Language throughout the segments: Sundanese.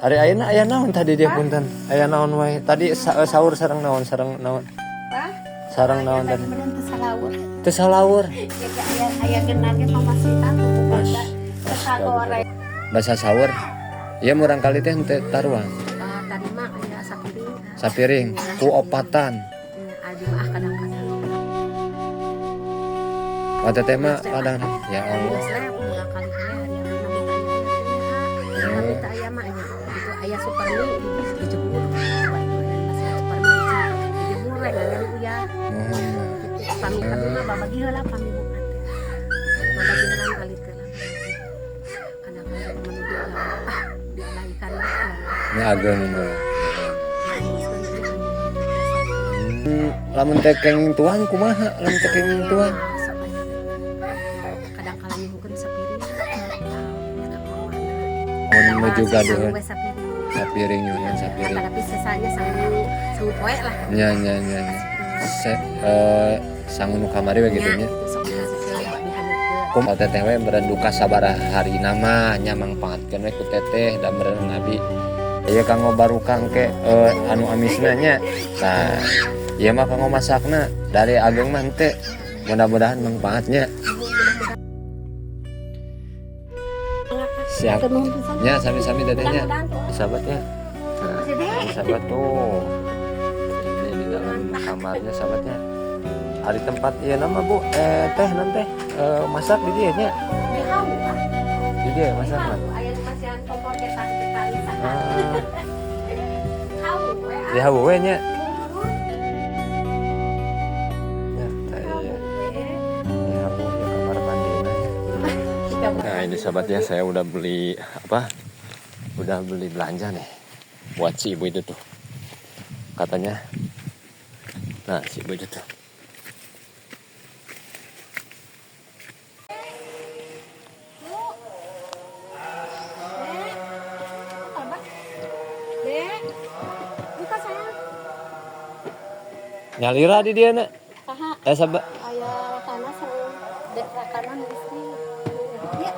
Ari ayeuna aya naon tadi dia punten? Aya naon wae? Tadi sahur sareng naon? Sareng naon? Hah? Sareng naon tadi? Bener teu salawur. Teu salawur. Ya aya aya geuna ge pamasihan tuh Mas. Sagoreng. Bahasa sahur. Ieu murang kali teh henteu taruang. Ah, tadi mah aya sapiring. Sapiring ku opatan. Nya adi mah kadang-kadang. Oh, teteh mah kadang ya Allah. Biasanya murang kali teh hari yang nami aya. Tapi teu aya mah nya. Itu aya super mie dijemur. Super mie dijemur we ngan uyah. Mohon. Gitu. Pami kami mah babagi heula pami buka teh. Babagi heula kali teh lah. Kadang-kadang mun ah dialaikan mah. Nya ageng mah. Lamun teh kenging tuang kumaha? Lamun teh kenging tuang. Kadang kala nyuhunkeun sapiring. Mun menuju gaduhan Sangu sapiring. Sapiring nyuhun sapiring. Tapi sisanya sangu sangu poe lah. Nya nya nya nya. Se, sangu nu kamari we kitu nya. Gitu, sok dihasilkeun dihanetkeun. Kum teteh we meureun duka sabaraha hari nama nya mangpaatkeun we ku teteh da meureun abi. Ieu kanggo barukang ke anu amisna nya. Nah, ieu mah kanggo masakna dari ageng mah henteu. Mudah-mudahan mangpaatnya. Siap. Nya sami-sami tetehnya. Sahabat ya. Nah, ini sahabat tuh. Ini di dalam kamarnya sahabatnya. Hari tempat iya nama bu, teh nanti masak di dia nya. Di hau ah. Di dia masak mah. Aya masihan kompor ge tali saha. Ah, Hau we. di hau we nya. Ya, teh iya. Di hau ya kamar mandi. Nah, ini sahabat ya, saya udah beli apa? Udah beli belanja nih buat si ibu itu tuh. Katanya. Nah, si ibu itu tuh. Dek, buka sayang. Nyalira di dia nak. Saha? Sahabat. Aya wakana sareng dek rakana nu istri. Ya,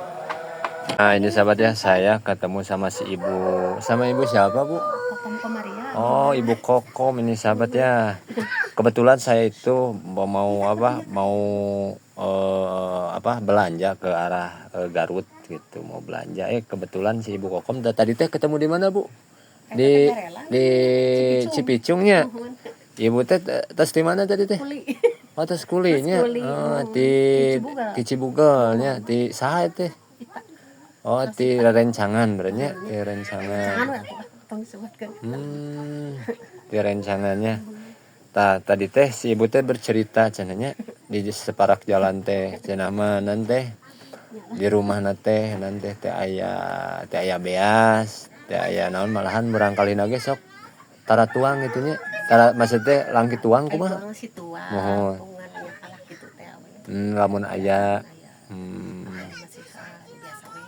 Nah, ini sahabat ya, saya ketemu sama si ibu. Sama ibu siapa, Bu? Kokom Komaria. Oh, Ibu Kokom ini sahabat ya. Kebetulan saya itu mau apa? Mau apa? Belanja ke arah Garut gitu, mau belanja. Kebetulan si Ibu Kokom tadi teh ketemu di mana, Bu? Di di Cipicungnya. Ibu teh tas di mana tadi teh? Kuli. Oh, tas kulinya. Kuli, Oh, oh. di Di Cibugel. di Cibugelnya, di saha teh? Ita. Oh, di rencangan berarti di rencangan. Jangan we atuh tong disebutkeun. Di rencangannya. Tah, tadi teh si ibu teh bercerita cenahnya di separak jalan teh cenah mah teh di rumah teh nanti teh aya beas, teh aya naon malahan murangkali ge sok tara tuang gitu nya. Tara maksudnya langki tuang kumaha? Tuang si tuang. Mohon. Tungan nya kalah kitu teh we. Lamun aya Aya. Aya masih biasa we.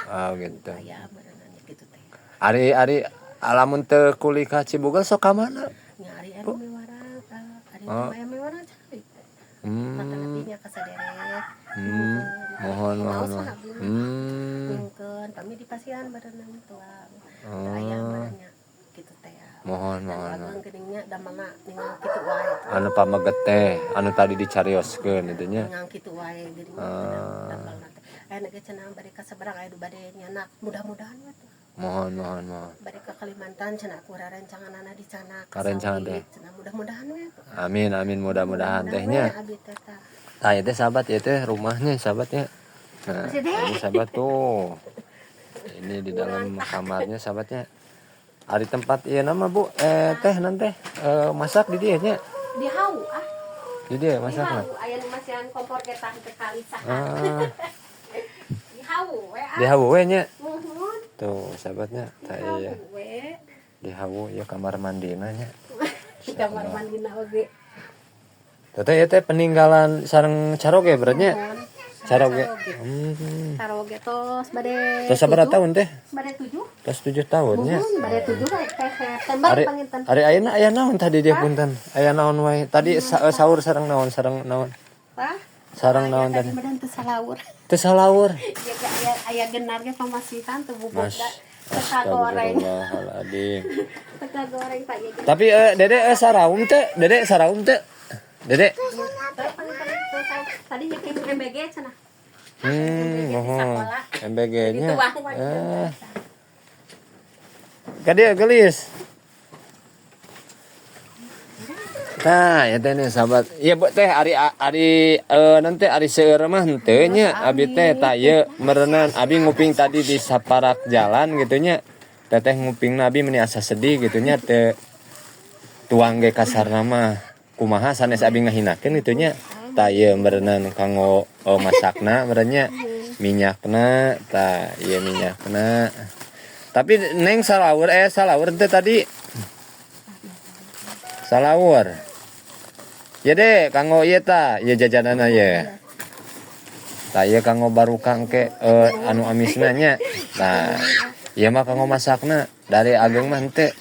Oh gitu. Aya beuneunan kitu teh. Ari ari lamun teu kuli ka Cibugel sok ka mana? Nya ari anu miwarang, ari Oh. aya miwarang cai. Mata nya ka saderek. Mohon mohon. Mohon. Nyungkeun pami di pasian beuneunan tuang. Teu aya beuneunan kitu teh. Mohon mohon. Anu Mohon. ageng geuning nya damelna ningal kitu wae. Anu pameget teh, anu tadi dicarioskeun itu nya. Ningal kitu wae geuning Ah. damelna teh. Aya ge cenah bade ka seberang aya bade nyanak mudah-mudahan we tuh. Mohon mohon mohon. Bade ka Kalimantan cenah aku rencanganana di sana. Karencangan teh. Cenah mudah-mudahan we tuh. Amin amin mudah-mudahan teh nya. Abi teh tah. Nah, itu sahabat itu rumahnya sahabatnya. Nah, ini sahabat tuh. Ini di dalam kamarnya sahabatnya. Hari tempat iya nama Bu, teh nanti masak di dia nya. Di hau ah. Di dia Di masak mah. hau aya nu masihan kompor ge tah teu kali saha. Ah, Di hau we ah. di hau we nya. Muhun. Tuh, sahabatnya. Di Tah hau iya. we. Di hau ya kamar mandina nya. Di kamar mandina oge. Teteh ya teh peninggalan sareng caroge berarti nya. Muhun. Caroge. Caroge tos bade Tos sabaraha tahun teh? Bade 7. Tos 7 tahun nya. Muhun bade 7 we teh September Ari panginten. ari ayeuna aya naon tadi dia punten? Aya naon wae? Tadi sahur sareng naon? Sareng naon? Tah. Sareng naon Tadi tadi? badan teu salawur. Teu salawur. Ya aya aya genar ge pamasihan teu Mas. bubuda. Teka goreng. Astagfirullahaladzim. Teka goreng Pak ya. Tapi Dede saraum teh, Dede saraum teh. Dede. Tadi nyeking MBG cenah. Mohon. MBG-nya. Dituang wae. Eh. Kadieu gelis. Nah, ya teh nih sahabat. Iya, Bu teh ari ari nanti ari seueur mah henteu nya abi teh tah ieu meureunan abi nguping tadi di saparak jalan gitu nya. Teteh nguping abi meni asa sedih gitu nya, teu tuang ge kasarna mah kumaha sanes abi ngahinakeun gitu nya. Tah ieu meureunan kanggo masakna meureun nya, minyakna, tah ieu minyakna. Tapi Neng salaur salaur teh tadi. Salaur. Ya deh, kanggo ieu tah, ieu jajanana ye. Tah ieu kanggo barukang ke anu amisna nya. Tah, ieu mah kanggo masakna dari ageng mah henteu.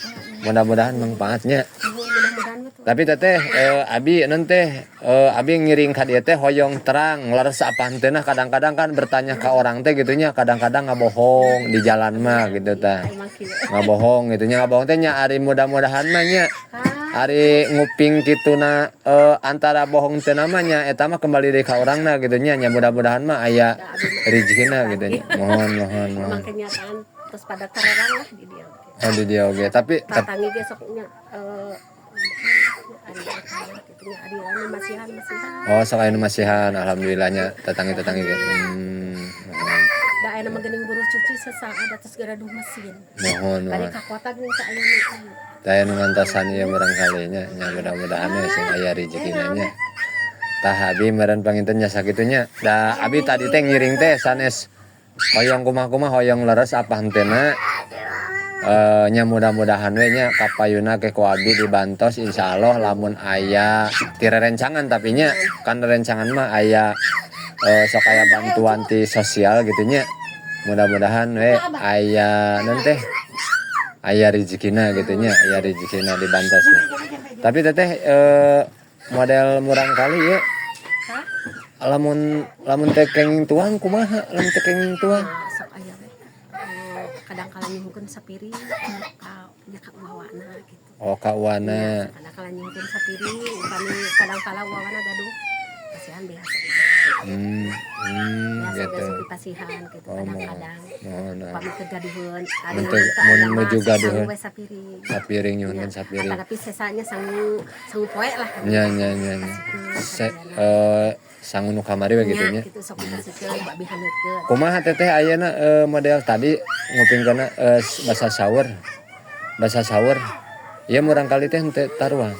Mudah-mudahan manfaatnya. Mudah-mudahan betul. Tapi teteh abi nanti abi ngiring ka dieu teh hoyong terang leres apa henteu. Kadang-kadang kan bertanya ke orang teh gitunya, kadang-kadang ngabohong di jalan mah gitu tah. Emang kieu. Ngabohong gitu nya, ngabohong teh nya ari mudah-mudahan mah nya. Hah? Ari nguping kituna antara bohong teu namanya eta mah kembali deui ka orangna gitu nya, nya mudah-mudahan mah aya rezekina gitu nya. Mohon mohon mohon. Emang kenyataan terus pada terang lah di dia. Oh, di dia oge, tapi Tatangi ge sok nya ari gitu nya, ari anu masihan masihan. Oh, sok aya nu masihan, alhamdulillahnya tetangi-tetangi ge. Mohon. Da aya mah geuning buruh cuci sesaat terus gaduh mesin. Mohon Bari mohon. ka kota geuning teh aya nu. Taya nu ngantosan ieu murangkali nya, nya mudah-mudahan we sing aya rezekina nya. Tah abi meureun panginten nya sakitu nya. Da abi tadi teh ngiring teh sanes hoyong kumaha-kumaha, hoyong leres apa henteuna. Nya mudah-mudahan we nya kapayuna ke ku abi dibantos insyaallah lamun aya ti rerencangan, tapi nya kan rerencangan mah aya sok aya bantuan ti sosial gitu nya. Mudah-mudahan we aya naon teh aya rezekina gitu nya, aya rezekina dibantosnya. Tapi teteh model murang kali ya Hah? Lamun lamun teh kenging tuang kumaha, lamun teh kenging tuang? Nah, sok aya we. Kadang kala nyuhunkeun sapiring ka nya ka wawana gitu. Oh, ka uwana. Kadang kala nyuhunkeun sapiring, upami kadang kala wawana gaduh pasihan biasa. Biasa Gitu. besok dipasihan gitu Oh, kadang-kadang. Mohon mohon. Upami kegaduheun, ari Mun teu mun aya mah nuju gaduheun. sangu we sapiring. Sapiring, nyuhunkeun sapiring. Tapi sesanya sangu sangu poe lah. Nya nya nya nya. Se, sangu nu kamari we gitu nya. Gitu sok dipasikeun babi haneutkeun. Kumaha teteh ayeuna model tadi ngupingkeunna basa sahur. Basa sahur. Ieu murang kali teh henteu taruang.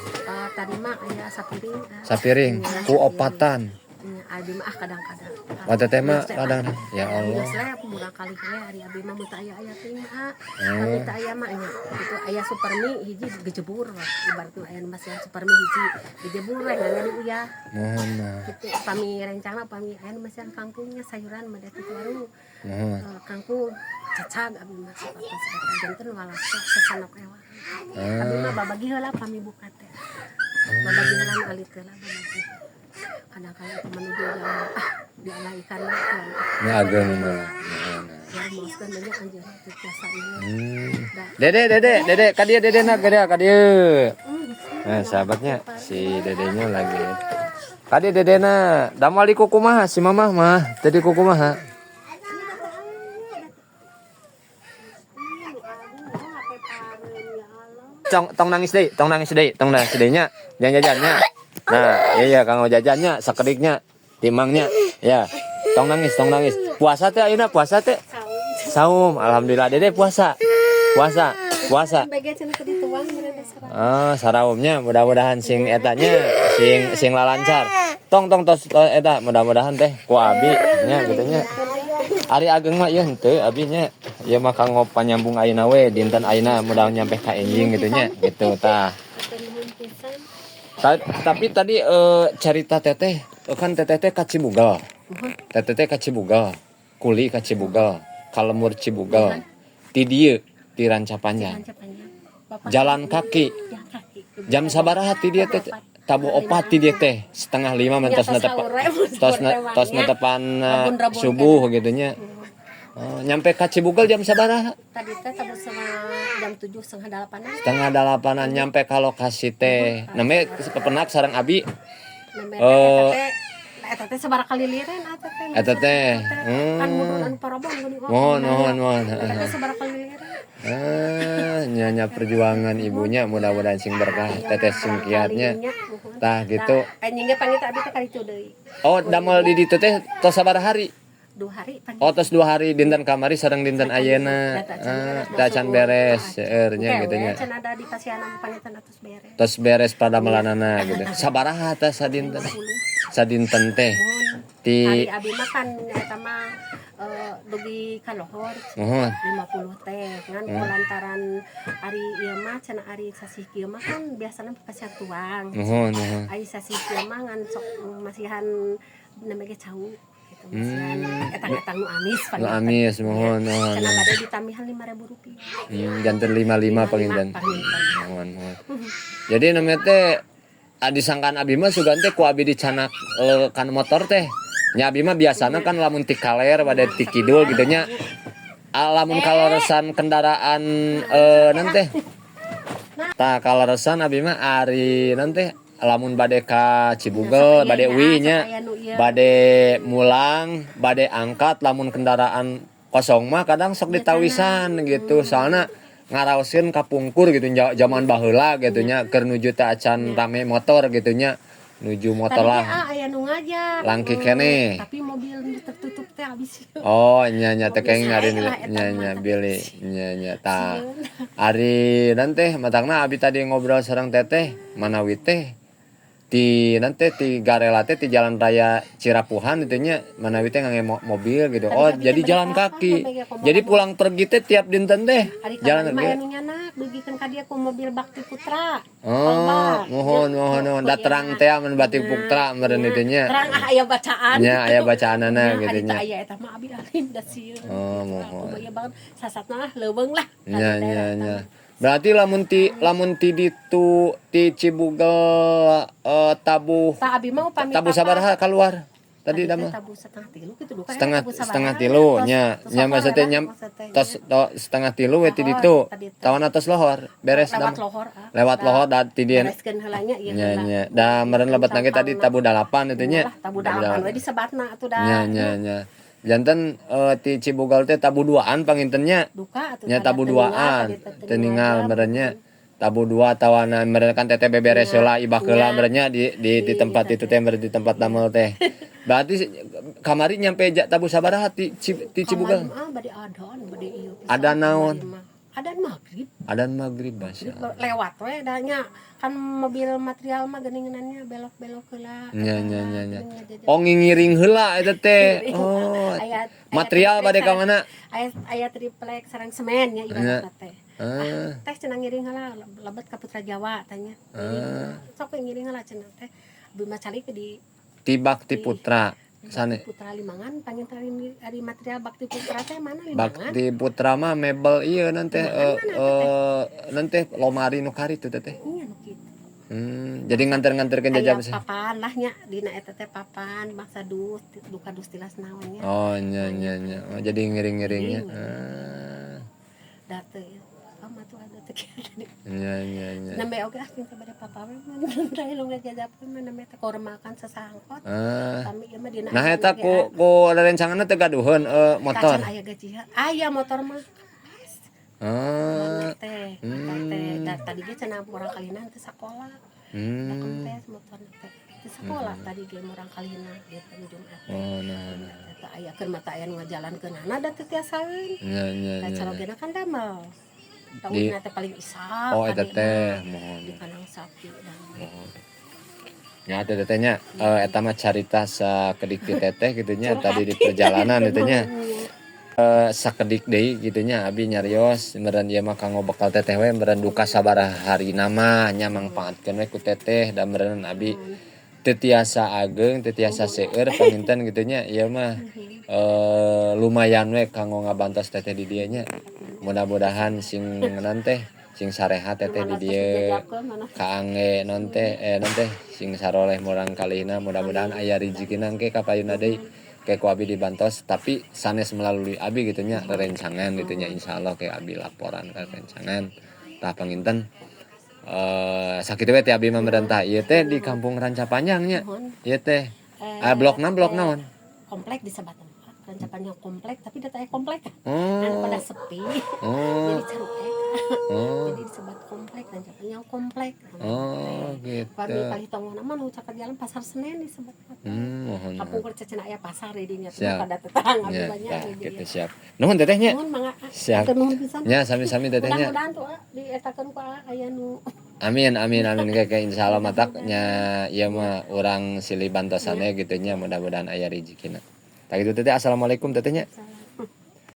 Tadi mah aya sapiring. Ah. Sapiring Nya, ku opatan. Nya, abi mah ah kadang-kadang. Oh, teteh mah kadang ya Allah. Biasa lah murang kali we ari abi mah mun teu aya aya teh mah. Ah. Tapi teu aya mah nya gitu aya supermi hiji gejebur ibaratna aya nu masihan supermi hiji gejebur we ngan uyah. Mohon mah. Gitu pami rencana pami aya nu masihan kangkungnya sayuran mah kitu warung. Mohon. Kangkung cacag abi mah sok atos eta janten walasa sasanok ewa. Abi mah babagi heula pami buka teh. Babagi heula nu alit heula babagi. Kadang-kadang teman menuju jalan ah dialaikan lah tuang. Nya ageng mah. Mohon. Ya maksudnya banyak anjir itu biasa ieu. Dede, dede, dede, ka dieu dede nak, ka dieu, ka dieu. Nah, sahabatnya si dedenya lagi. Ka dieu dedena, damal di kumaha si mamah mah, tadi kumaha? Tong, tong nangis deui, tong nangis deui, tong nangis deui nya. Jangan jajannya. Nah, iya iya kanggo jajannya sakediknya, timangnya. Ya. Tong nangis, tong nangis. Puasa teh ayeuna puasa teh? Saum. Alhamdulillah dede puasa. Puasa, puasa. Bagian cenah tadi tuang meureun dasar. Ah, saraumnya mudah-mudahan sing etanya sing sing lalancar. Tong tong tos eta mudah-mudahan teh ku abi nya gitu nya. Ari ageng mah ieu henteu abi nya. Ieu mah kanggo panyambung ayeuna we dinten ayeuna mudah nyampe ka enjing gitu nya gitu tah. Tapi tadi cerita teteh kan teteh teh ka Cibugel. Teteh teh ka Cibugel. Kuli ka Cibugel, ka lembur Cibugel. Ti dieu ti Ranca Panjang. Jalan kaki. Jam sabaraha ti dieu teh? Tabuh opat ti dieu teh, 4.30 mentos netepan tos netepan subuh gitu nya. Oh, nyampe ka Cibugel jam sabaraha? Tadi teh tabuh setengah jam 7, setengah delapanan. Setengah delapanan nyampe ka lokasi teh. Namanya kepenak sareng abi. Namanya teh eta teh, eta teh sabaraha kali liren eta teh. Eta teh. Kan mudun anu parobon geuning. Mohon, mohon, mohon. Eta teh sabaraha kali liren. Ah, nya perjuangan ibunya mudah-mudahan sing berkah, teteh sing kiatnya. Tah gitu. Anjing ge panggil abi teh kali itu deui. Oh, damel di ditu teh tos sabaraha hari? 2 hari panggil. Oh, tos 2 hari, dinten kamari sareng dinten ayeuna. Ah, da can beres seueur nya gitu nya. Can ada di pasianan panginten atos beres. Tos beres padamelanana gitu. Sabaraha teh sadinten? Sadinten teh. Ti Ari abi mah kan eta mah dugi ka lohor. Mohon. 50 teh ngan kulantaran ari ieu mah cenah ari sasih kieu mah kan biasana pasian tuang. Mohon, mohon. Ari sasih kieu mah ngan sok masihan namanya ge cau gitu, masihan etang-etang nu amis. Nu amis, mohon, mohon. Cenah bade ditamihan 5.000 rupiah. Janten 55 panginten. Panginten. Mohon, mohon. Jadi namanya teh disangkaan abi mah sugan teh ku abi dicanak kan motor teh. Nya abi mah biasana kan lamun ti kaler bade ti kidul gitu nya. Lamun kaleresan kendaraan nanti. Tah kaleresan abi mah ari nanti lamun bade ka Cibugel, bade uwi nya, bade mulang, bade angkat lamun kendaraan kosong mah kadang sok ditawisan gitu. Soalna ngaraoskeun kapungkur gitu zaman baheula gitu nya, keur nuju teh acan rame motor gitu nya, nuju motor Tadi lah. ah aya nu ngajak. Langki keneh. Tapi mobil nu tertutup teh abis. Oh, nya nya teh kenging Mobil ari sae lah eta nya nya mah. Billy nya nya tah. Ari nanti matangna abi tadi ngobrol sareng teteh manawi teh ti nanti ti Garela teh ti jalan raya Cirapuhan itu nya manawi teh ngangge mobil gitu. Tadi Oh, abi teh jadi jalan bade kaki. kapan, bade Jadi pulang pergi teh tiap dinten teh Ari jalan kamari mah kaki. aya nu nyanak dugikeun ka dieu ku mobil Bakti Putra. Oh, mohon mohon mohon. Da terang teh mun Bakti Putra meureun itu nya. Terang ah aya bacaan. Nya aya bacaanana Nya, gitu ari nya. teh aya eta mah abi alim da sieun. Oh, mohon. Kumaha banget sasatna lah leuweung lah. Nya nya nya. Berarti lamun ti ditu ti Cibugel tabuh Tah abi mah upami tabuh sabaraha keluar tadi teh damel? Tabuh setengah tilu gitu duka. Setengah tabuh sabaraha. setengah tilu nya Tos nya lohor maksudnya lah, nya maksudnya tos setengah tilu we ti Lohor, ditu tadi teh. tawana tos lohor beres lewat dam lohor ah. lewat lohor da ti dieu Bereskeun heula nya ieu nya heula. Nya da meureun lebet lagi tadi tabuh dalapan itu nya. Lah tabuh dalapan we disebatna atuh da. Nya nya nya janten ti Cibugel teh tabuh duaan panginten nya. Duka atuh Nya tadi tabuh teu ningal, duaan tadi teh teu ningal meureun nya tabuh dua tawana meureun kan teteh beberes heula ibah heula meureun nya di tempat itu teh meureun di tempat damel teh. Berarti kamari nyampe tabuh sabaraha ti Cibugel? Kamari mah bade adan, bade ieu pisan. Adan naon? Kamari mah. Adan maghrib. Adan maghrib masya. Lewat we da nya kan mobil material mah geuningannya belok-belok heula. Nya nya nya nya. Oh, ngingiring heula eta teh. Oh. Aya Material bade ka mana? Aya aya triplek sareng semen nya ibaratna teh. Ah. Teh cenah ngiring heula lebet ka Putra Jawa tanya. Ah. Sok we ngiring heula cenah teh. Abi mah calik di Ti Bakti Putra. Sane. Putra Limangan panginten ari material Bakti Putra teh mana Limangan? Bakti Putra mah mebel ieu nanti nanti lomari nu kari teh teh. Nya nu kitu. Jadi nganter-nganterkeun Aya jajab sih. Papan lah nya dina eta teh papan bangsa dus duka dus tilas naon nya. Oh, nya nya nya. Oh, jadi ngiring-ngiringnya. Ah. Da teu apa tuh ada teh kieu. Nya nya nya. Nembe oge ah cinta bade papa we mun lu ngajajabkeun mah nembe teh kormakan sasangkot. Ah. Kami ieu mah dina Nah eta ku rerencanganna teh gaduheun motor. Kacan aya gajihan. Aya motor mah kempes. Ah. Teh, motor teh. Da, tadi ge cenah murang kalina teh sakola. Da kempes motor teh. Teh sakola tadi ge murang kalina gitu Jumat. Oh, nah nah. Eta aya keur mata aya nu ngajalankeunana da teu tiasaeun. Nya nya Da nya. calogena kan damel. Taunna teh paling isa. Oh, eta kade teh mah. mohon. Di kandang sapi dan Nya teh teteh nya eta mah carita sakedik ti teteh gitu nya tadi di perjalanan gitu nya. Sakedik deui gitu nya abi nyarios meureun ieu mah kanggo bekal teteh we meureun duka sabaraha harina mah nya mangpaatkeun we ku teteh da meureun abi teu tiasa ageng teu tiasa seueur panginten gitu nya ieu mah lumayan we kanggo ngabantos teteh di dieu nya. Mudah-mudahan sing ngan teh sing sarehat teteh di dieu kaangge non teh non teh sing saroleh murang kalihna mudah-mudahan aya rezekina engke ka payuna deui. Kayak ku abi dibantos, tapi sanes melalui abi gitu nya, rerencangan gitu nya. Insyaallah kayak abi laporan ke rencangan. Tah, panginten sakitu we ti abi mah merentah. Ieu teh di Kampung Ranca Panjang nya? Nuhun. Ieu teh ah, blokna blok naon? Komplek disebat, Ranca Panjang komplek, tapi da teh komplek kan pada sepi, jadi caruek, jadi disebat komplek Ranca Panjang komplek. Oh, gitu. Pami palih tonggohna mah nu caket jalan Pasar Senen disebut. Mohon. Kampung cenah aya pasar di dinya. Pada tetangga Ya, banyak tah, di gitu dieu. Siap. Nuhun, Teteh nya. Nuhun, mangga. Siap. Hatur nuhun pisan. Nya, sami-sami, Teteh nya. Mudah-mudahan tuh ah, dietakeun ku ah, aya nu Amin, amin, amin, kayak insyaallah matak nya ieu mah urang silih bantosane gitu nya, mudah-mudahan aya rezekina. Tah gitu, Teteh, assalamualaikum, Teteh nya.